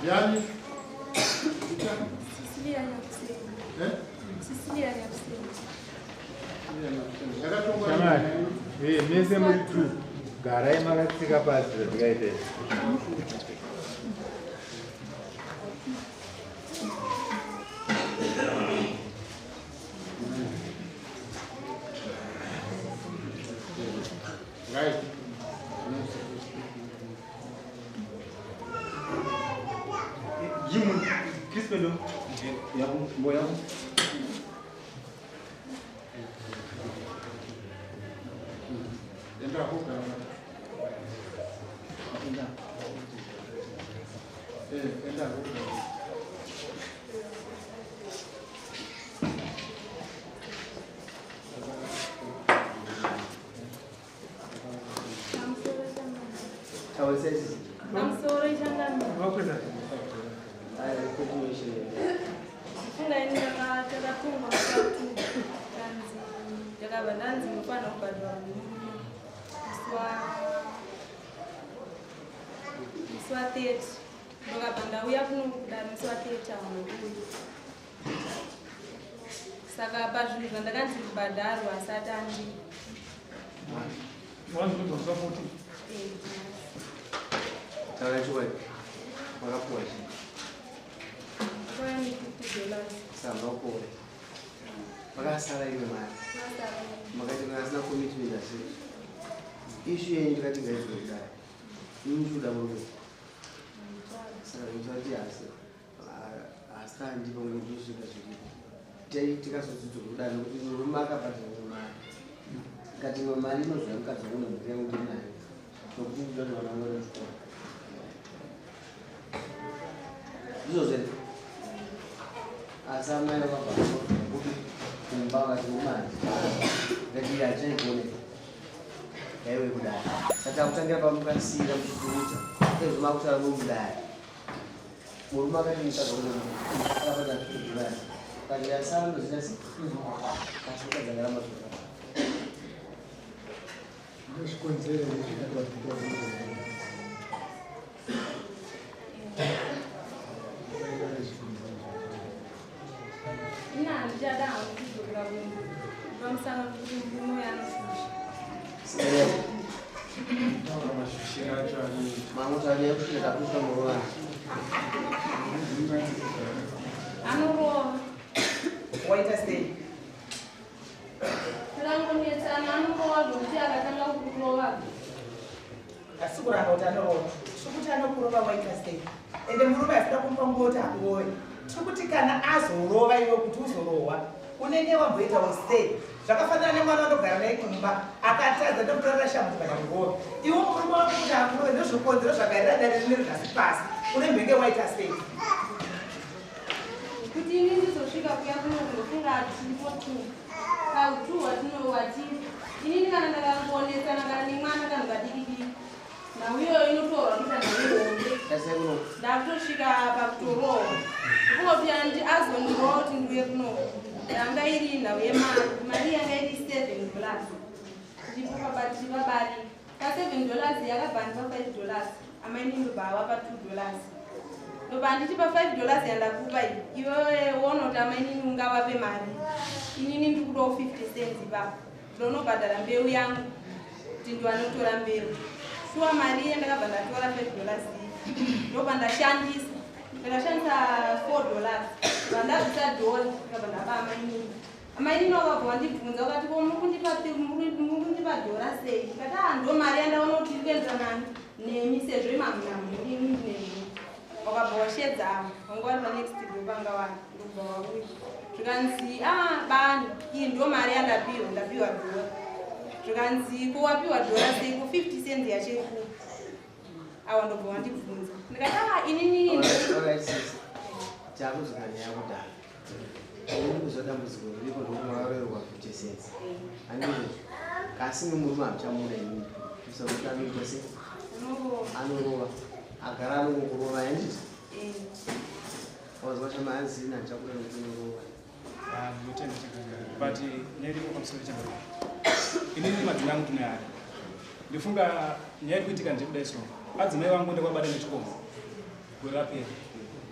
Ndiani? Cecilia Nyakuseni. Eh? Cecilia Nyakuseni. Yakatongwa Shamwari, nini? eh, mese muri two. Garai makatsika pasi zvandikaita izvi. Right. Jimu, Crispin, yako, mbo yako. Enda kugara. Eh, enda kugara. Pamusoro changamire. Taura sei? Pamusoro changamire. Ai, continuation. Funga ini ndakatongwa mukatu kanzi ndakabva ndanzi munofanira kubhadhara murume musi wa 30. Ndokabva ndauya kuno kudare musi wa 30 hamukuyi. Saka pazvinhu zvandakanzi kubhadharwa asati andi Eh, Taura chokwadi. Wakapuwa chii? ndakauya ne $50. Samba ukore. Makasara imwe mari. Masara. Makati asina commitment asi. Issue yenyu ndikati ngaidzwe kudai. Ini ndikuda murume. Saka ndikuti asi asi andipo ndosvika zviripo. Tikazodzidzwa kudai nokuti murume akabhadhara imwe mari. Ngati imwe mari inozouya mukadzi wangu nemhuri yangu ndinayo. Nokuti ndinoda kuti vana vangu vaende kuchikoro. Ndizvo zvere. Asi amai vakabva kuti kumba vakati mumari. Ngati hachaikuoneka. Yaiwe kudai. Saka takutangira pamukasiyira muchikuudza. Ezvo makutaura nomudai. Murume akati mukadzi wangu akabata $50. Kati yasara ndozvita sei? Asi mukadzi akaramba zvakanaka. Ndozvikonzero zvakaita kuti Ini handichada hangu kudzokera kumba pamusana pekuti murume uyu anoshusha. Taura mashushira acho anoita. Mamutaura nyaya yekushusha takushusha murume wangu. Anorova. Waita sei? Tikangonetsana anorova zvokuti akatanga kukurova. Asi kuramba kuti anorova. Tiri kuti anokurova waita sei? Ende murume asida kumupa nguva kuti akurove. Tiri kuti kana azorova iwe kuti uzorohwa, unenge wamboitawo sei? Zvakafanana nemwana wandogara naye kumba akatadza ndokutorera shamhu kuti vakamurova. Iwe murume wako kuti akurove ndozvikonzero zvagarira dare rineri nhasi pasi. Unembenge waita sei? Kuti ini ndizosvika kuya kuno kundofunga tiripo two. Pautu watino watiri. Inini kana ndakangonetsana kana nemwana kanhu kadiki diki. Nhau iyoyo inotorwa kuita nhau hombe. Tasai kuno. Ndakutosvika pakutorohwa. Ndikungoti andi azondirowa kuti ndiuye kuno. Yanga iri nhau yemari. Mari yanga iri $7. Ndipo pabatiri vabari. Pa $7 yakabva ndipa $5. Amainini ndobva avapa $2. Ndobva handiti pa $5 yandakupa iyi. Iwewe woona kuti amainini ungavape mari. Inini ndikudawo 50 cents ipapo. Ndonobhadhara mbeu yangu kuti ndiwanotora mbeu. Shuwa mari iye ndakabva ndatora $5 iyi. Ndobva ndashandisa. Ndakashandisa $4. Vandabvisa dhori ndikabva ndapa amainini. Amainini wakabva wandibvunza ukati ko muri kundipa dhora sei? Ndikati ah ndo mari yandaona kuti iri kuenderana nemi sezvo imamuna mhuri nemi. Wakabva washedza avo vanga vari panext door panga vari ndokubva wauya. Zvikanzi ah bani iyi ndo mari yandapiwa ndapiwa dhora. Zvikanzi ko wapiwa dhora sei ko 50 cents yacho iri kupi? Awa ndobva wandibvunza. Ndikati ah inini Alright, sis. Takuzokana nyaya kudhara. Uri kuzwa dambudziko riripo ndokuti wakarerwa 50 cents. Handizvo? Kasi murume hamuchamuda imimi. Kusakuti anoita sei? Anorova. Agara anongokurova handiti? Wazwa chama hanzi ini handichakuda nokuti unorova. Ndinotenda chakanaka. But nyaya iripo pamusoro chakanaka. Inini madzimai angu tinoyari. Ndifunga nyaya iri kuitika ndekudai so. Adzimai vangu ndakabata nechikomba. Gore rapera.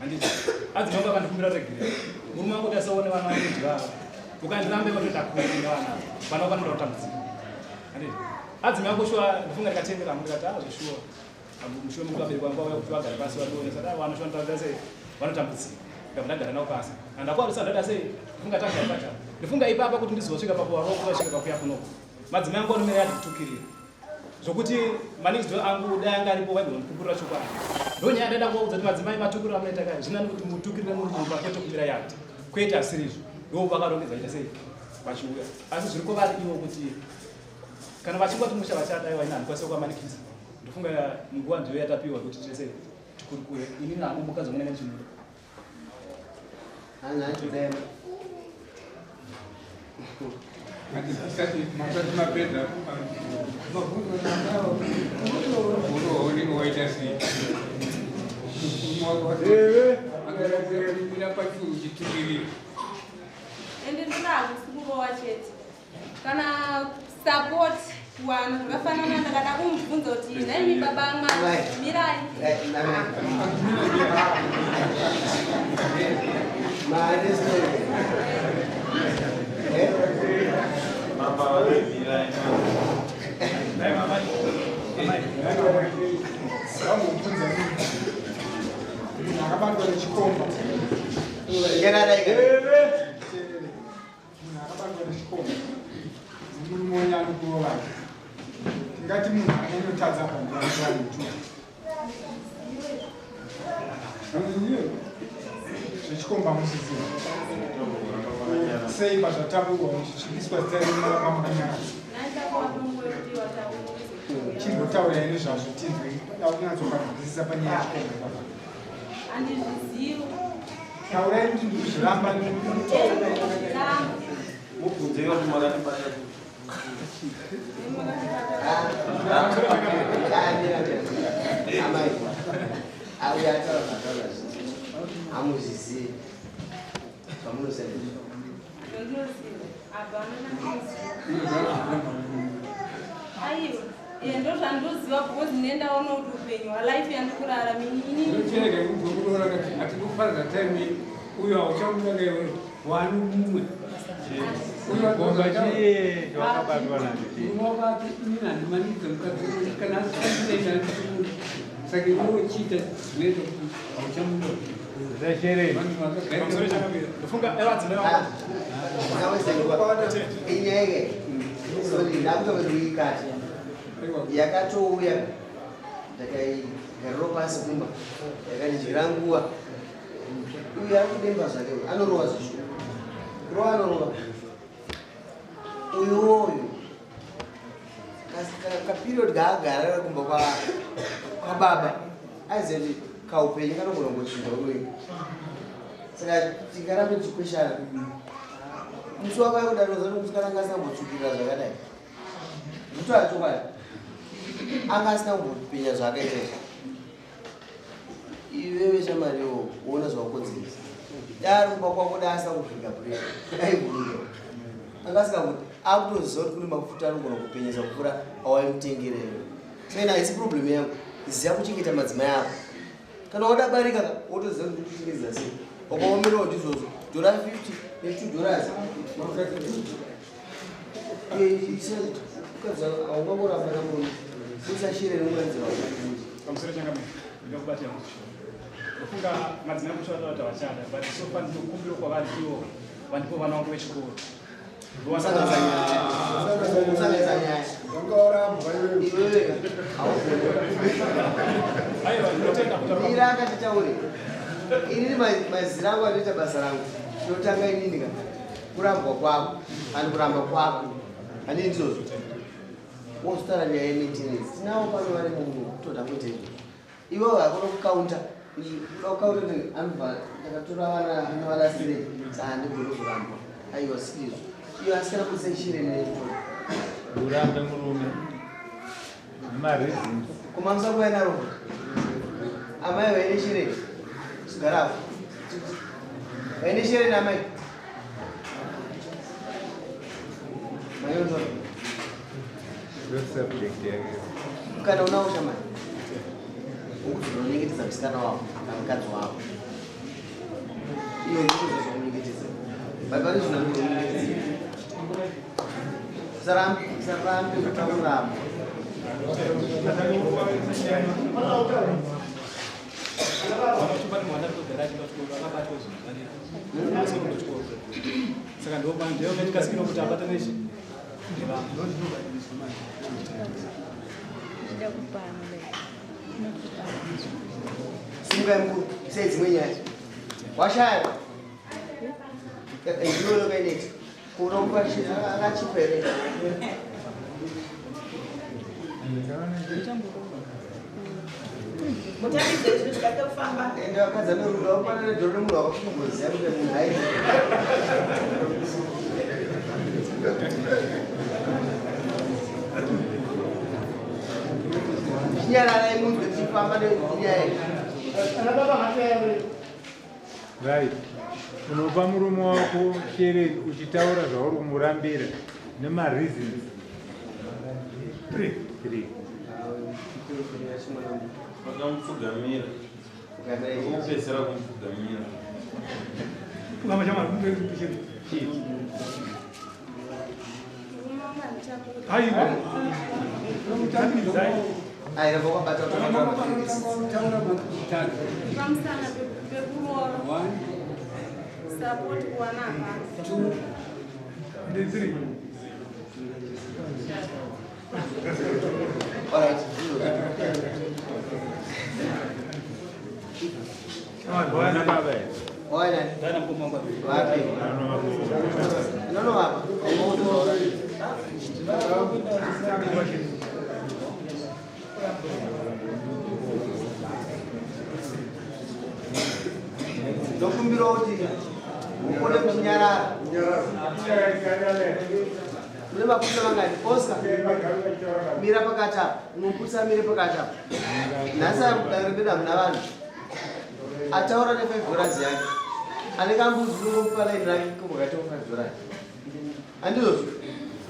Handiti. Adzimai vangu akandikumbira regerero. Murume wangu kuti asaone vana vangu kuti vava. Ukandiramba iwe ndakura vana. Vana vanoda kutambudzika. Handiti. Adzimai vangu shuwa ndifunga ndikatendera ndikati ah zveshuwa. Mushure mekuti vabereki vangu vauya kuti vagare pasi vandionesa dai vana shuwa ndinoita sei vanotambudzika. Ndikabva ndagara navo pasi. Handakwarisa ndada sei ndifunga tagara pachapa. Ndifunga ipapa kuti ndizosvika papo varoko vasvika pakuya kunoko. Madzimai angu anomira yadikutukirira. Zvokuti manext door angu dai anga aripo vaigona kundipupurira chokwadi. Ndonyaya ndaida kuvaudza kuti madzimai matukiriro amunoita kare zvinani kuti mutukirire muri mumba kwete kumira yadhi. Kwete asirizvo. Ndo vakarongedza vaita sei vachiuya. Asi zviri kwavari ivo kuti kana vachingoti musha vachadai vaina handikwanisa kuvamanikidza. Ndofunga nguva ndiyo yatapiwa kuti tese tikurukure. Inini hangu mukadzi wangu ndanga ndichimuda. Masati mapedza mabvunzo nangao unenge waita sei? Mira pachuru chitukirira. Ende ndinoda hakusi kurowa chete. Kana support kuwana zvakafanana ndakada kumubvunza kuti nhaimi baba mwana mirai. Vambobvunza munhu akabatwa nechikomba. Munhu akabatwa nechikomba nemurume wenyu anokurova, tingati munhu anonyotadza pandiamutu zvechikomba muchiziva sei pazvataurwa muchitsvibiswa zita remumakanyaradza? Chimbotaurai nezvazvo tinzwe, da kunyatsokanzwisisa panyaya yechikomba ipapa. Handizvizivi. Taurai kuti ndikuzviramba. Mubvunze kuti makandibata. Amai, auya ataura zvataura zvinhu. Hamuzvizivi zvamunoziva ndizvo. Zvandinoziva hapana chandinoziva. Aiwa, iye ndo zvandoziva because ndine ndaona kuti upenyu hwalife yandikurarama inini. Chirega kuzokuroora kati hatikuparadza time uyo hauchamuda kaiwe wani mumwe. Chikomba chiye chawakabatwa nacho chiye. Wakati inini handimanikidza mukadzi kana asikaita handikuda. Saka iwe uchiita zvinoita kuti hauchamuda. Zeshereni. Vanhu Pamusoro vakagaira chakanaka. Ndofunga adzimai vangu. Inyaya sorry, ndakuta kuikati yakatouya ndakaigariro pasi kumba yakandidyira nguva. Uyu ari kudemba zvake, uyu anorova zvishuwa, kurova anorova uyuwo uyu kaperiod kaagara kumba kwababa aiziva kuti kaupenyu kanogona kungochinja uye saka tingarambe tichikweshana musi wakauya kudaro zano musikana anga asina kumbotsvukirira zvakadai kutaura chokwadi anga asina kumbopenya zvaakaita izvi. Iwewe shamariwo uona zvawakodzeresa dai ari kumba kwako dai asina kuvhika puresha aivhurika anga asingakuti akutoziva kuti kune mafuta anogona kupenyesa kupfuura awaimutengereyo. Saka haisi problem yangu, ziva kuchengeta madzimai ako. Kana wada barika ka wotoziva kuti ndikuchengedza sei. Wakaomerawo ndizvozvo dhora 50 ne2 dollars aungangoramba namurume usashire nemuranzira. Pamusoro changamire, ndinokubata yangu zvishuwa. Ndofunga madzimai angu shuwa kuti havachada, but so far ndinokumbira kwavari ivo vandipo vana vangu vechikoro. Usanganisa nyaya. Vangaorambwa iwewe. Iwewe Aiwa, ndinotenda kutaura. Mira akatitaure. Inini mazira angu anoita basa rangu. Tinotanga inini ka kurambwa kwako ani kuramba kwako handii ndizvozvo wozotaura nyaya yemaintenance. Tinavo pano vari muno kutoda kuita izvozvo. Iwewe hakuna kukaunta. Ukautoti anobva ndakatora vana anovarasirei saandigoni kuzorambwa. Aiwa sizvo. Iyo asikana kusechire netori. Urambe murume. Nemareasons. Kumamisa kuya naro. Amai vaine shere. Sigara apo. Vaine shere namai. Mayonzora. Ndo subject yake. Kana unawo shamani. Ukuzonyengetedza musikana wako kana mukadzi wako. Iyo ndikuzozomunyengetedza. But pari zvino ndikuzomunyengetedza. Usarambe, usarambe kutauramo. Saka ndiokasikira kuti abata nechi nevamwe. Simukai mukuru, sei dzimwe nyaya. Washaya. Ndiwe unokaineti. Kurongwa akachipa here? Mutambidze zvinhu zvikade kufamba. Ende vakadzi vane rudo vakupanana dhoro nemunhu wakakungoziva kuti munhu ayi. Chinyararai munzwe tichifamba nenyaya iyi. Right. Unopa murume wako shere uchitaura zvauri kumurambira nemareasons. Three. Vakamupfugamira. Kupedzisira kumupfugamira. Murume wangu handichamuda. Ayi, ramba wakabata Taura matatu. Pamusana pekuroora. One, Support kuwana hapana. two, Alright. Vana baba here. Oya. Ndana mukoma wangu abiri. Vapi? Unonovapa? Ndokumbira kuti mukone kuchinyarara. Mune mapurisa mangani? Oscar, mira pakati apa. Mupurisa mire pakati apa. Nhasi dare redu hamuna vanhu. Ataura ne5 dollars yake. Ane kambudzi unongomupa line rake kubva 5 dollars. Handizvozvo?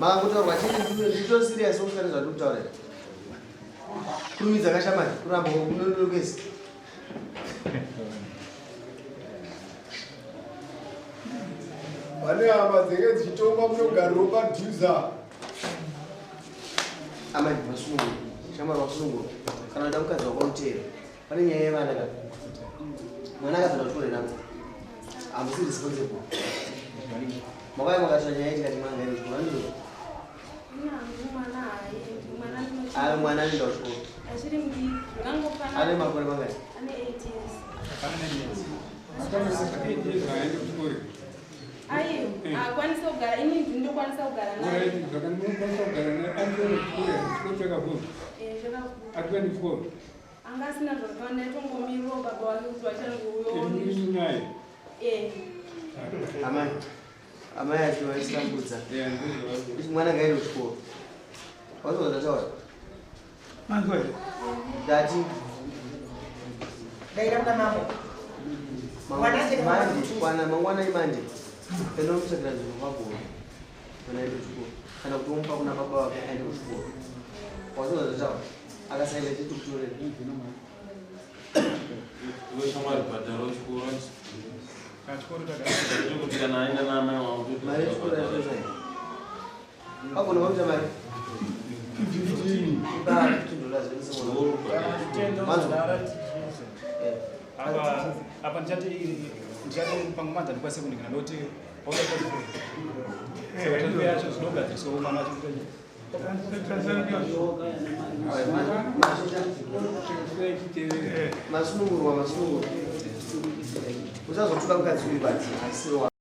Makangotaurwa chete ndito serious Oscar nezvandiri kutaura izvi. Kurumidza kashamari kuramba kunonokesa. Vane hama dzinenge dzichitonga munogariro padhuza. Amai vasunungurwa, shamwari vasunungurwa. Kana uda mukadzi wako unoteera. Pane nyaya yevana ka. Mwana akazoda kuchikoro nangu. Hamusi responsible. Makauya makatora nyaya tikati mwana ngaende kuchikoro handizvozvo? Inangu mwana haaendi. Mwana Ayo mwana anoenda kuchikoro. Achiri mudiki. Zvingangofanana. Ane makore mangani? Ane 8 years. aende kuchikoro. Aiwa, haakwanisi kugara. Ini ndinokwanisa kugara naye. Alright, zvakanokwanisa kugara naye anoenda kuchikoro, chikoro chakavhurwa. Eh, zvakakura. Atiwa nechikoro. Anga asina zvakawanda aitongomirirawo baba wake kuti vachangouyawo. Ini naye. Eh. Amai. Amai acho vaisitambudza. Yeah, ndizvo. Kuti mwana ngaende kuchikoro. Wazwa zvataura? Manzwa here? Ndati Ndaira kuna mambo. Mwana achiri manje kwana mangwana imanje enda unomutsvakira nzvimbo pagoro mwana aende kuchikoro kana kuti womupa kuna baba vake aende kuchikoro. Wazwa zvataura? Akasaenda chete kutorera. Iwe shamwari bhadhara chikoro. Kachikoro tagara. Kuti kana aenda naamai wangu. Mari yechikoro yacho sai. Pagona pakuita mari. Ipa $15 vese Manzwa. Eh. Apa apa ndichati ndichati pangomanje handikwanise kuningira ndokuti pauda saka transfer yacho zvinogadzirisawo mwana wacho kuti Masunungurwa, masunungurwa. Usazotuka mukadzi uyu bati asiri wako.